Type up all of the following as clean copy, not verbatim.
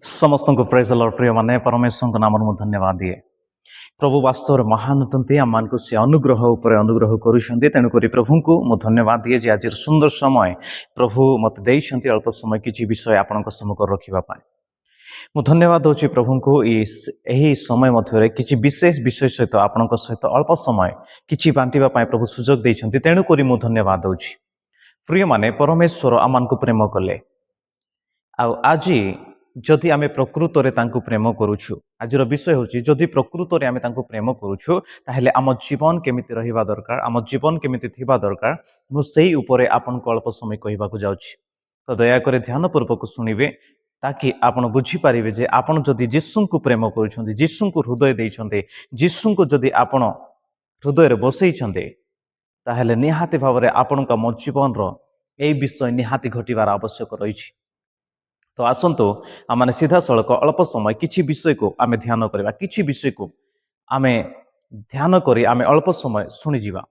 ସମସ୍ତଙ୍କୁ praise Lord. ପ୍ରିୟମାନେ, ପରମେଶ୍ୱରଙ୍କ ନାମରେ ମୁଁ ଧନ୍ୟବାଦ ଦିଏ। ପ୍ରଭୁ ବାସ୍ତବରେ ମହାନ ଅଟନ୍ତି। ଆମମାନଙ୍କୁ ସେ ଅନୁଗ୍ରହ ଉପରେ ଅନୁଗ୍ରହ କରୁଛନ୍ତି। ତେଣୁକରି ପ୍ରଭୁଙ୍କୁ ମୁଁ ଧନ୍ୟବାଦ ଦିଏ ଯେ ଆଜିର ସୁନ୍ଦର ସମୟ ପ୍ରଭୁ ମୋତେ ଦେଇଛନ୍ତି, ଅଳ୍ପ ସମୟ କିଛି ବିଷୟ ଆପଣଙ୍କ ସମ୍ମୁଖରେ ରଖିବା ପାଇଁ। ମୁଁ ଧନ୍ୟବାଦ ଦେଉଛି ପ୍ରଭୁଙ୍କୁ, ଏହି ସମୟ ମଧ୍ୟରେ କିଛି ବିଶେଷ ବିଷୟ ସହିତ ଆପଣଙ୍କ ସହିତ ଅଳ୍ପ ସମୟ କିଛି ବାଣ୍ଟିବା ପାଇଁ ପ୍ରଭୁ ସୁଯୋଗ ଦେଇଛନ୍ତି। ତେଣୁକରି ମୁଁ ଧନ୍ୟବାଦ ଦେଉଛି। ପ୍ରିୟମାନେ, ପରମେଶ୍ୱର ଆମମାନଙ୍କୁ ପ୍ରେମ କଲେ। ଆଉ ଆଜି ଯଦି ଆମେ ପ୍ରକୃତରେ ତାଙ୍କୁ ପ୍ରେମ କରୁଛୁ, ଆଜିର ବିଷୟ ହେଉଛି, ଯଦି ପ୍ରକୃତରେ ଆମେ ତାଙ୍କୁ ପ୍ରେମ କରୁଛୁ, ତାହେଲେ ଆମ ଜୀବନ କେମିତି ରହିବା ଦରକାର, ଆମ ଜୀବନ କେମିତି ଥିବା ଦରକାର, ମୁଁ ସେଇ ଉପରେ ଆପଣଙ୍କୁ ଅଳ୍ପ ସମୟ କହିବାକୁ ଯାଉଛି। ତ ଦୟାକରି ଧ୍ୟାନପୂର୍ବକ ଶୁଣିବେ, ତାକି ଆପଣ ବୁଝିପାରିବେ ଯେ ଆପଣ ଯଦି ଯୀଶୁଙ୍କୁ ପ୍ରେମ କରୁଛନ୍ତି, ଯୀଶୁଙ୍କୁ ହୃଦୟ ଦେଇଛନ୍ତି, ଯୀଶୁଙ୍କୁ ଯଦି ଆପଣ ହୃଦୟରେ ବସେଇଛନ୍ତି, ତାହେଲେ ନିହାତି ଭାବରେ ଆପଣଙ୍କ ମୋ ଜୀବନର ଏଇ ବିଷୟ ନିହାତି ଘଟିବାର ଆବଶ୍ୟକ ରହିଛି। ତ ଆସନ୍ତୁ, ଆମମାନେ ସିଧାସଳଖ ଅଳ୍ପ ସମୟ କିଛି ବିଷୟକୁ ଆମେ ଧ୍ୟାନ କରିବା। କିଛି ବିଷୟକୁ ଆମେ ଧ୍ୟାନ କରି ଆମେ ଅଳ୍ପ ସମୟ ଶୁଣିଯିବା।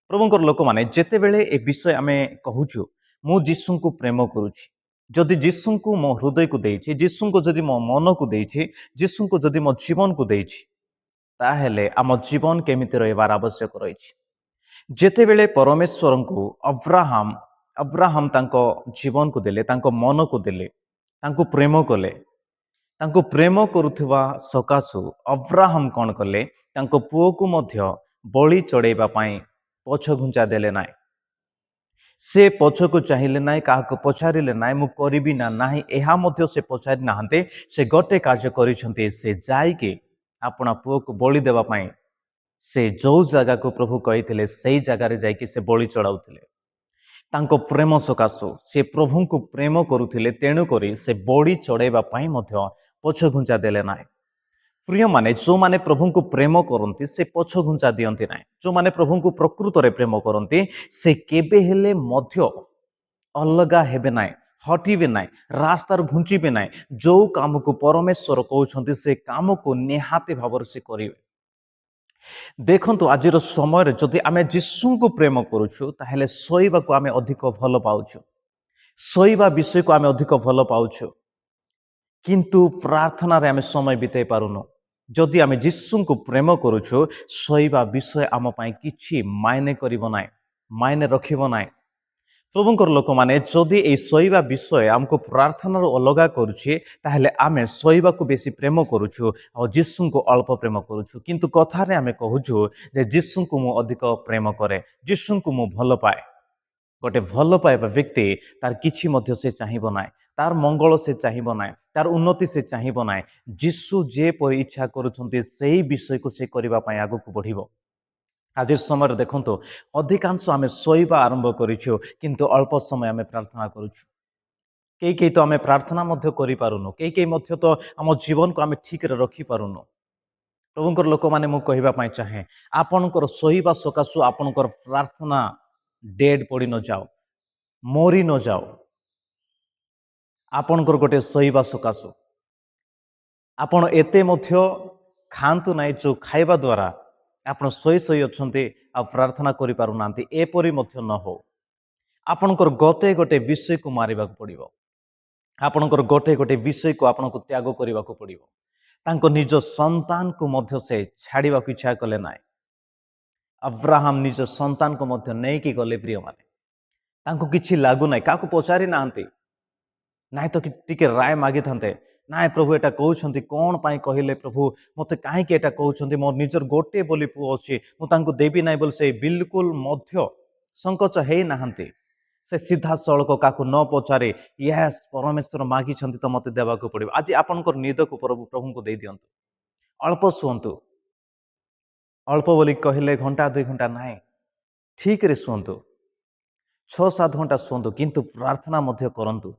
ପ୍ରଭୁଙ୍କର ଲୋକମାନେ, ଯେତେବେଳେ ଏ ବିଷୟ ଆମେ କହୁଛୁ, ମୁଁ ଯୀଶୁଙ୍କୁ ପ୍ରେମ କରୁଛି, ଯଦି ଯୀଶୁଙ୍କୁ ମୋ ହୃଦୟକୁ ଦେଇଛି, ଯୀଶୁଙ୍କୁ ଯଦି ମୋ ମନକୁ ଦେଇଛି, ଯୀଶୁଙ୍କୁ ଯଦି ମୋ ଜୀବନକୁ ଦେଇଛି, ତାହେଲେ ଆମ ଜୀବନ କେମିତି ରହିବାର ଆବଶ୍ୟକ ରହିଛି? ଯେତେବେଳେ ପରମେଶ୍ୱରଙ୍କୁ ଅବ୍ରାହମ ତାଙ୍କ ଜୀବନକୁ ଦେଲେ, ତାଙ୍କ ମନକୁ ଦେଲେ, ତାଙ୍କୁ ପ୍ରେମ କଲେ, ତାଙ୍କୁ ପ୍ରେମ କରୁଥିବା ସକାଶୁ ଅବ୍ରାହମ କ'ଣ କଲେ? ତାଙ୍କ ପୁଅକୁ ମଧ୍ୟ ବଳି ଚଢ଼େଇବା ପାଇଁ ପଛଘୁଞ୍ଚା ଦେଲେ ନାହିଁ। ସେ ପଛକୁ ଚାହିଁଲେ ନାହିଁ, କାହାକୁ ପଚାରିଲେ ନାହିଁ, ମୁଁ କରିବି ନା ନାହିଁ, ଏହା ମଧ୍ୟ ସେ ପଚାରି ନାହାନ୍ତି। ସେ ଗୋଟେ କାର୍ଯ୍ୟ କରିଛନ୍ତି। ସେ ଯାଇକି ଆପଣା ପୁଅକୁ ବଳି ଦେବା ପାଇଁ ସେ ଯୋଉ ଜାଗାକୁ ପ୍ରଭୁ କହିଥିଲେ, ସେଇ ଜାଗାରେ ଯାଇକି ସେ ବଳି ଚଢ଼ାଉଥିଲେ। ତାଙ୍କ ପ୍ରେମ ସକାଶୁ, ସେ ପ୍ରଭୁଙ୍କୁ ପ୍ରେମ କରୁଥିଲେ, ତେଣୁକରି ସେ ବଳି ଚଢ଼େଇବା ପାଇଁ ମଧ୍ୟ ପଛଘୁଞ୍ଚା ଦେଲେ ନାହିଁ। ପ୍ରିୟମାନେ, ଯେଉଁମାନେ ପ୍ରଭୁଙ୍କୁ ପ୍ରେମ କରନ୍ତି, ସେ ପଛଘୁଞ୍ଚା ଦିଅନ୍ତି ନାହିଁ। ଯେଉଁମାନେ ପ୍ରଭୁଙ୍କୁ ପ୍ରକୃତରେ ପ୍ରେମ କରନ୍ତି, ସେ କେବେ ହେଲେ ମଧ୍ୟ ଅଲଗା ହେବେ ନାହିଁ, ହଟିବେ ନାହିଁ, ରାସ୍ତାରୁ ଘୁଞ୍ଚିବେ ନାହିଁ। ଯୋଉ କାମକୁ ପରମେଶ୍ୱର କହୁଛନ୍ତି, ସେ କାମକୁ ନିହାତି ଭାବରେ ସେ କରିବେ। ଦେଖନ୍ତୁ, ଆଜିର ସମୟରେ ଯଦି ଆମେ ଯୀଶୁଙ୍କୁ ପ୍ରେମ କରୁଛୁ, ତାହେଲେ ଶୋଇବାକୁ ଆମେ ଅଧିକ ଭଲ ପାଉଛୁ, ଶୋଇବା ବିଷୟକୁ ଆମେ ଅଧିକ ଭଲ ପାଉଛୁ, କିନ୍ତୁ ପ୍ରାର୍ଥନାରେ ଆମେ ସମୟ ବିତେଇ ପାରୁନୁ। ଯଦି ଆମେ ଯୀଶୁଙ୍କୁ ପ୍ରେମ କରୁଛୁ, ଶୋଇବା ବିଷୟ ଆମ ପାଇଁ କିଛି ମାଇନେ କରିବ ନାହିଁ, ମାଇନେ ରଖିବ ନାହିଁ। ପ୍ରଭୁଙ୍କର ଲୋକମାନେ, ଯଦି ଏଇ ଶୋଇବା ବିଷୟ ଆମକୁ ପ୍ରାର୍ଥନାରୁ ଅଲଗା କରୁଛି, ତାହେଲେ ଆମେ ଶୋଇବାକୁ ବେଶୀ ପ୍ରେମ କରୁଛୁ ଆଉ ଯୀଶୁଙ୍କୁ ଅଳ୍ପ ପ୍ରେମ କରୁଛୁ। କିନ୍ତୁ କଥାରେ ଆମେ କହୁଛୁ ଯେ ଯୀଶୁଙ୍କୁ ମୁଁ ଅଧିକ ପ୍ରେମ କରେ, ଯୀଶୁଙ୍କୁ ମୁଁ ଭଲ ପାଏ। ଗୋଟେ ଭଲ ପାଇବା ବ୍ୟକ୍ତି ତାର କିଛି ମଧ୍ୟ ସେ ଚାହିଁବ ନାହିଁ, ତାର ମଙ୍ଗଳ ସେ ଚାହିଁବ ନାହିଁ, ତାର ଉନ୍ନତି ସେ ଚାହିଁବ ନାହିଁ। ଯୀଶୁ ଯେପରି ଇଚ୍ଛା କରୁଛନ୍ତି, ସେଇ ବିଷୟକୁ ସେ କରିବା ପାଇଁ ଆଗକୁ ବଢ଼ିବ। ଆଜି ସମୟରେ ଦେଖନ୍ତୁ, ଅଧିକାଂଶ ଆମେ ଶୋଇବା ଆରମ୍ଭ କରିଛୁ, କିନ୍ତୁ ଅଳ୍ପ ସମୟ ଆମେ ପ୍ରାର୍ଥନା କରୁଛୁ। କେହି କେହି ତ ଆମେ ପ୍ରାର୍ଥନା ମଧ୍ୟ କରିପାରୁନୁ। କେହି କେହି ମଧ୍ୟ ତ ଆମ ଜୀବନକୁ ଆମେ ଠିକରେ ରଖିପାରୁନୁ। ପ୍ରଭୁଙ୍କର ଲୋକମାନେ, ମୁଁ କହିବା ପାଇଁ ଚାହେଁ, ଆପଣଙ୍କର ଶୋଇବା ସକାଶୁ ଆପଣଙ୍କର ପ୍ରାର୍ଥନା ଡେଡ୍ ପଡ଼ି ନଯାଉ, ମରି ନଯାଉ। ଆପଣଙ୍କର ଗୋଟେ ଶୋଇବା ସକାଶୁ ଆପଣ ଏତେ ମଧ୍ୟ ଖାଆନ୍ତୁ ନାହିଁ, ଯୋଉ ଖାଇବା ଦ୍ୱାରା ଆପଣ ଶୋଇ ଶୋଇ ଅଛନ୍ତି ଆଉ ପ୍ରାର୍ଥନା କରିପାରୁନାହାନ୍ତି। ଏପରି ମଧ୍ୟ ନ ହଉ। ଆପଣଙ୍କର ଗୋଟେ ଗୋଟେ ବିଷୟକୁ ମାରିବାକୁ ପଡ଼ିବ। ଆପଣଙ୍କର ଗୋଟେ ଗୋଟେ ବିଷୟକୁ ଆପଣଙ୍କୁ ତ୍ୟାଗ କରିବାକୁ ପଡ଼ିବ। ତାଙ୍କ ନିଜ ସନ୍ତାନକୁ ମଧ୍ୟ ସେ ଛାଡ଼ିବାକୁ ଇଚ୍ଛା କଲେ ନାହିଁ। ଅବ୍ରାହମ ନିଜ ସନ୍ତାନକୁ ମଧ୍ୟ ନେଇକି ଗଲେ। ପ୍ରିୟମାନେ, ତାଙ୍କୁ କିଛି ଲାଗୁନାହିଁ, କାହାକୁ ପଚାରି ନାହାନ୍ତି। ନାଇଁ ତ ଟିକେ ରାୟ ମାଗିଥାନ୍ତେ, ନାଇଁ ପ୍ରଭୁ ଏଇଟା କହୁଛନ୍ତି, କ'ଣ ପାଇଁ କହିଲେ? ପ୍ରଭୁ ମୋତେ କାହିଁକି ଏଇଟା କହୁଛନ୍ତି? ମୋର ନିଜର ଗୋଟିଏ ବୋଲି ପୁଅ ଅଛି, ମୁଁ ତାଙ୍କୁ ଦେବି ନାହିଁ ବୋଲି ସେ ବିଲକୁଲ ମଧ୍ୟ ସଙ୍କୋଚ ହେଇନାହାନ୍ତି। ସେ ସିଧାସଳଖ କାହାକୁ ନ ପଚାରେ, ୟେସ୍, ପରମେଶ୍ୱର ମାଗିଛନ୍ତି ତ ମୋତେ ଦେବାକୁ ପଡ଼ିବ। ଆଜି ଆପଣଙ୍କର ନିଦକୁ ପ୍ରଭୁଙ୍କୁ ଦେଇ ଦିଅନ୍ତୁ। ଅଳ୍ପ ଶୁଅନ୍ତୁ। ଅଳ୍ପ ବୋଲି କହିଲେ ଘଣ୍ଟା 2 ଘଣ୍ଟା ନାହିଁ, ଠିକରେ ଶୁଅନ୍ତୁ। 6-7 ଘଣ୍ଟା ଶୁଅନ୍ତୁ, କିନ୍ତୁ ପ୍ରାର୍ଥନା ମଧ୍ୟ କରନ୍ତୁ।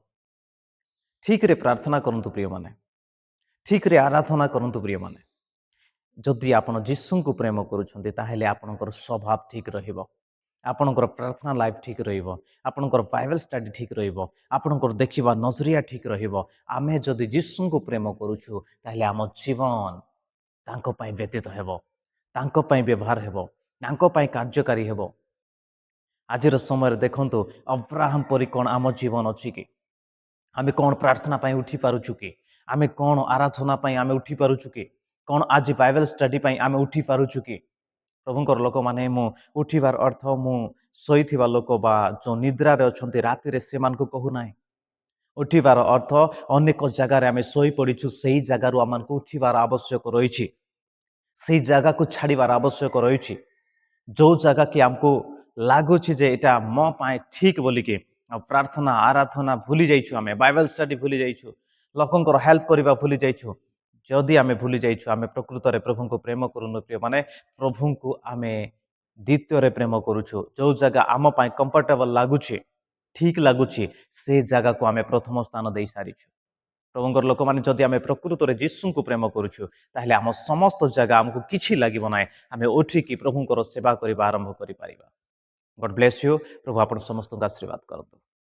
ଠିକରେ ପ୍ରାର୍ଥନା କରନ୍ତୁ ପ୍ରିୟମାନେ, ଠିକରେ ଆରାଧନା କରନ୍ତୁ। ପ୍ରିୟମାନେ, ଯଦି ଆପଣ ଯୀଶୁଙ୍କୁ ପ୍ରେମ କରୁଛନ୍ତି, ତାହେଲେ ଆପଣଙ୍କର ସ୍ୱଭାବ ଠିକ ରହିବ, ଆପଣଙ୍କର ପ୍ରାର୍ଥନା ଲାଇଫ୍ ଠିକ ରହିବ, ଆପଣଙ୍କର ବାଇବେଲ ଷ୍ଟଡି ଠିକ ରହିବ, ଆପଣଙ୍କର ଦେଖିବା ନଜରିଆ ଠିକ ରହିବ। ଆମେ ଯଦି ଯୀଶୁଙ୍କୁ ପ୍ରେମ କରୁଛୁ, ତାହେଲେ ଆମ ଜୀବନ ତାଙ୍କ ପାଇଁ ବ୍ୟତୀତ ହେବ, ତାଙ୍କ ପାଇଁ ବ୍ୟବହାର ହେବ, ତାଙ୍କ ପାଇଁ କାର୍ଯ୍ୟକାରୀ ହେବ। ଆଜିର ସମୟରେ ଦେଖନ୍ତୁ, ଅବ୍ରାହମ ପରି କ'ଣ ଆମ ଜୀବନ ଅଛି କି? ଆମେ କ'ଣ ପ୍ରାର୍ଥନା ପାଇଁ ଉଠି ପାରୁଛୁ କି? ଆମେ କ'ଣ ଆରାଧନା ପାଇଁ ଆମେ ଉଠି ପାରୁଛୁ କି? କ'ଣ ଆଜି ବାଇବେଲ ଷ୍ଟଡି ପାଇଁ ଆମେ ଉଠି ପାରୁଛୁ କି? ପ୍ରଭୁଙ୍କର ଲୋକମାନେ, ମୁଁ ଉଠିବାର ଅର୍ଥ ମୁଁ ଶୋଇଥିବା ଲୋକ ବା ଯେଉଁ ନିଦ୍ରାରେ ଅଛନ୍ତି ରାତିରେ ସେମାନଙ୍କୁ କହୁନାହିଁ। ଉଠିବାର ଅର୍ଥ ଅନେକ ଜାଗାରେ ଆମେ ଶୋଇପଡ଼ିଛୁ, ସେଇ ଜାଗାରୁ ଆମମାନଙ୍କୁ ଉଠିବାର ଆବଶ୍ୟକ ରହିଛି, ସେଇ ଜାଗାକୁ ଛାଡ଼ିବାର ଆବଶ୍ୟକ ରହିଛି, ଯେଉଁ ଜାଗା କି ଆମକୁ ଲାଗୁଛି ଯେ ଏଇଟା ମୋ ପାଇଁ ଠିକ୍ ବୋଲିକି। ଆଉ ପ୍ରାର୍ଥନା ଆରାଧନା ଭୁଲି ଯାଇଛୁ ଆମେ, ବାଇବେଲ ଷ୍ଟଡି ଭୁଲି ଯାଇଛୁ, ଲୋକଙ୍କର ହେଲ୍ପ କରିବା ଭୁଲି ଯାଇଛୁ। ଯଦି ଆମେ ଭୁଲି ଯାଇଛୁ, ଆମେ ପ୍ରକୃତରେ ପ୍ରଭୁଙ୍କୁ ପ୍ରେମ କରୁନୁ ପ୍ରିୟମାନେ। ପ୍ରଭୁଙ୍କୁ ଆମେ ଦ୍ୱିତୀୟରେ ପ୍ରେମ କରୁଛୁ। ଯେଉଁ ଜାଗା ଆମ ପାଇଁ କମ୍ଫର୍ଟେବଲ ଲାଗୁଛି, ଠିକ୍ ଲାଗୁଛି, ସେ ଜାଗାକୁ ଆମେ ପ୍ରଥମ ସ୍ଥାନ ଦେଇ ସାରିଛୁ। ପ୍ରଭୁଙ୍କର ଲୋକମାନେ, ଯଦି ଆମେ ପ୍ରକୃତରେ ଯୀଶୁଙ୍କୁ ପ୍ରେମ କରୁଛୁ, ତାହେଲେ ଆମ ସମସ୍ତ ଜାଗା ଆମକୁ କିଛି ଲାଗିବ ନାହିଁ। ଆମେ ଉଠିକି ପ୍ରଭୁଙ୍କର ସେବା କରିବା ଆରମ୍ଭ କରିପାରିବା। God bless you. ପ୍ରଭୁ ଆପଣ ସମସ୍ତଙ୍କୁ ଆଶୀର୍ବାଦ କରନ୍ତୁ।